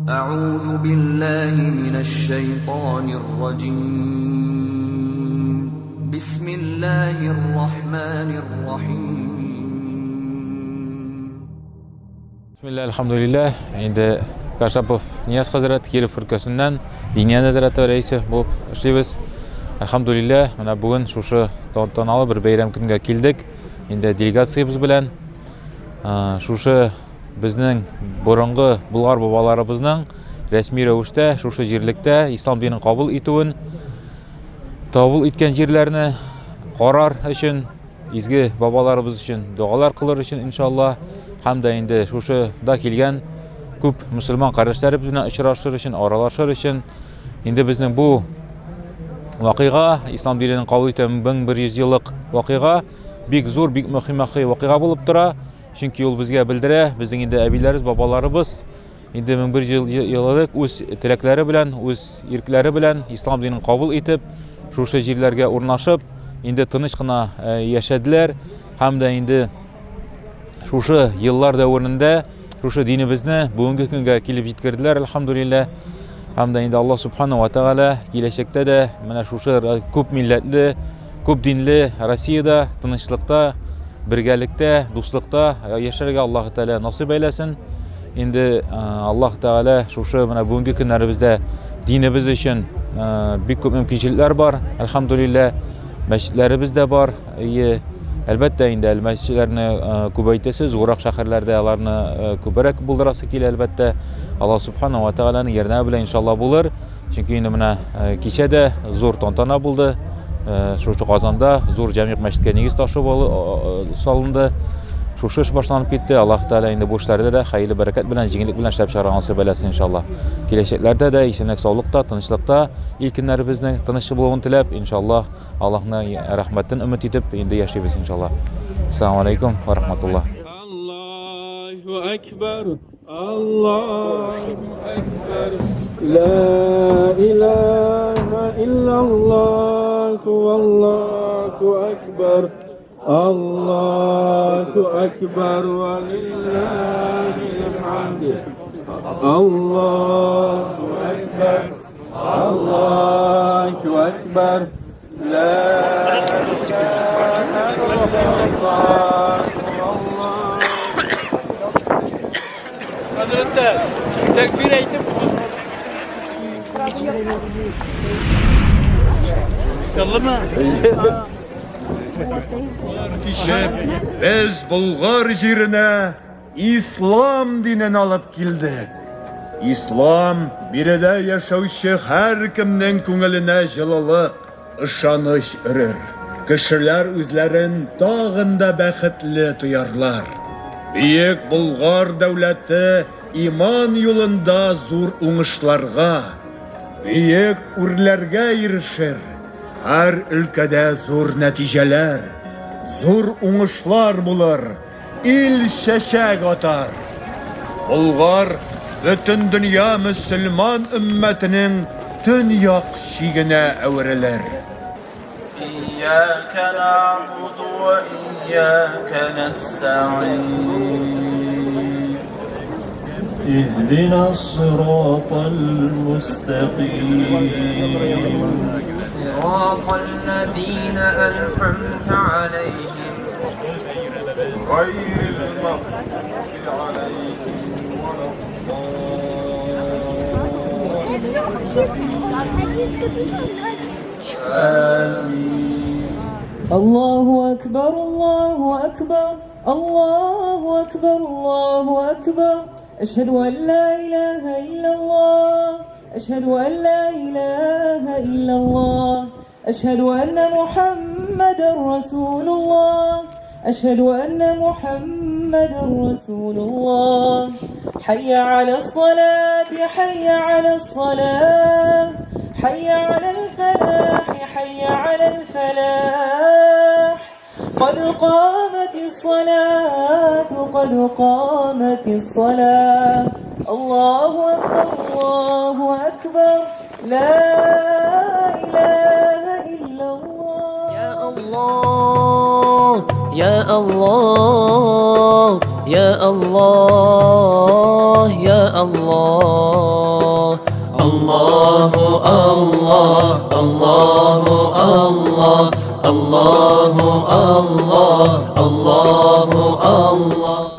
أعوذ بالله من الشيطان الرجيم. بسم الله الرحمن الرحيم. Бисмилла, әлхәмдүлилләһ. Инде Кашапов Нияз хәзрәт Киров өлкәсеннән Диния нәзарәте рәисе булып эшлибез. Әлхәмдүлилләһ, менә бүген шушы тантаналы бер бәйрәм көнгә килдек. Инде делегациябез белән шушы безнең борынгы болгар бабаларыбызның рәсми рәвештә шушы җирлектә ислам динен кабул итүен кабул иткән җирләрне карар өчен изге бабаларыбыз өчен догалар кылыр өчен иншалла һәм дә инде шушы да килгән күп мөселман кардәшләребез белән очрашыр өчен, аралашыр өчен инде безнең бу вакыйга ислам диненең кабул итү 1100 еллык вакыйга бик зур, бик мөһим вакыйга булып тора. Чөнки ул безгә белдерә, безнең инде әбиләребез, бабаларыбыз инде 1100 ел элек үз теләкләре белән, үз иркләре белән ислам динен кабул итеп, шушы җирләргә урнашып, инде тыныч кына э, яшәделәр һәм дә инде шушы еллар дәверендә шушы динебезне бүгенге көнгә килеп җиткерделәр, әлхәмдүлилләһ. Һәм дә инде Аллаһ субхана ва тәгалә киләчәктә дә менә шушы күп милләтле, күп динле Россиядә тынычлыкта, бергәлектә, дуслыкта яшәргә Аллаһ Тәгалә насыйп әйләсен. Инде Аллаһ Тәгалә шушы менә бүгенге көннәребездә динебез өчен бик күп мөмкинчелекләр бар, әлхәмдүлилләһ. Мәчетләребез дә бар. Ие, әлбәттә инде әле мәчетләрне күбәйтәсе, зуррак шәһәрләрдә аларны күбрәк булдырасы килә, әлбәттә. Аллаһ Субхану ва Тәгаләнең ярдәме белән иншалла булыр. Чөнки инде менә кичә дә зур тантана булды. Шушы Казанда зур җәмигъ мәчеткә нигез ташы салынды. Шушы эш башланып китте. Аллаһ Тәгалә инде бу эшләрдә дә хәерле бәрәкәт белән, җиңеллек белән эшләп чыгарга насыйп әйләсен, иншалла. Киләчәкләрдә дә исәнлек, саулыкта, тынычлыкта ил көннәребезнең тыныч булуын теләп, иншалла, Аллаһның рәхмәтен өмет итеп инде яшибез, иншалла. Ассаламу алейкум ва рахматуллах. Аллаһу акбар, Аллаһу акбар, ла илаһа иллаллах, валлаху акбар, Аллаһу акбар, ва лиллахил хамд. Аллаһу акбар, Аллаһу акбар, ла илаһа иллаллах, Хәзрәтләр, тәкбир әйтеп Чаллымы? Кичеп, без Болгар җиренә ислам динен алып килдек. Ислам биредә яшәүче һәркемнең күңеленә җылылык, ышаныч өрер. Кешеләр үзләрен тагын да бәхетле тоярлар. Бөек Болгар дәүләте иман юлында зур уңышларга, бөек үрләргә ирешер. Һәр өлкәдә зур нәтиҗәләр, зур уңышлар булыр, ил чәчәк атар. Болгар бөтен дөнья мөселман өммәтенең төньяк чигенә әверелер. Ияка нәгъбуду ва ияка нәстәгыйн. Иһдина сиратал мустәкыйм. Сираталлазина ән'амта алейһим. Гайрил мәгъдуби алейһим Аллаһу акбар, Аллаһу акбар, Аллаһу акбар, Аллаһу акбар. Әшһәду ан ла илаһа иллаллаһ. Әшһәду ан ла илаһа иллаллаһ. Әшһәду анна Мухаммадан Расулуллаһ. Әшһәду анна Мухаммадан Расулуллаһ. Хәйя аля-с-салати, хәйя аля-с-салах. Хәйя аля-л-фәлах, хәйя аля-л-фәлах. Кад каматис-салату, кад каматис-салах. Аллаһу акбар, Аллаһу акбар. Ла илаһа иллаллаһ. Я Аллаһ, я Аллаһ, я Аллаһ, я Аллаһ. Аллаһу Аллаһ, Аллаһу Аллаһ, Аллаһу Аллаһ, Аллаһу Аллаһ.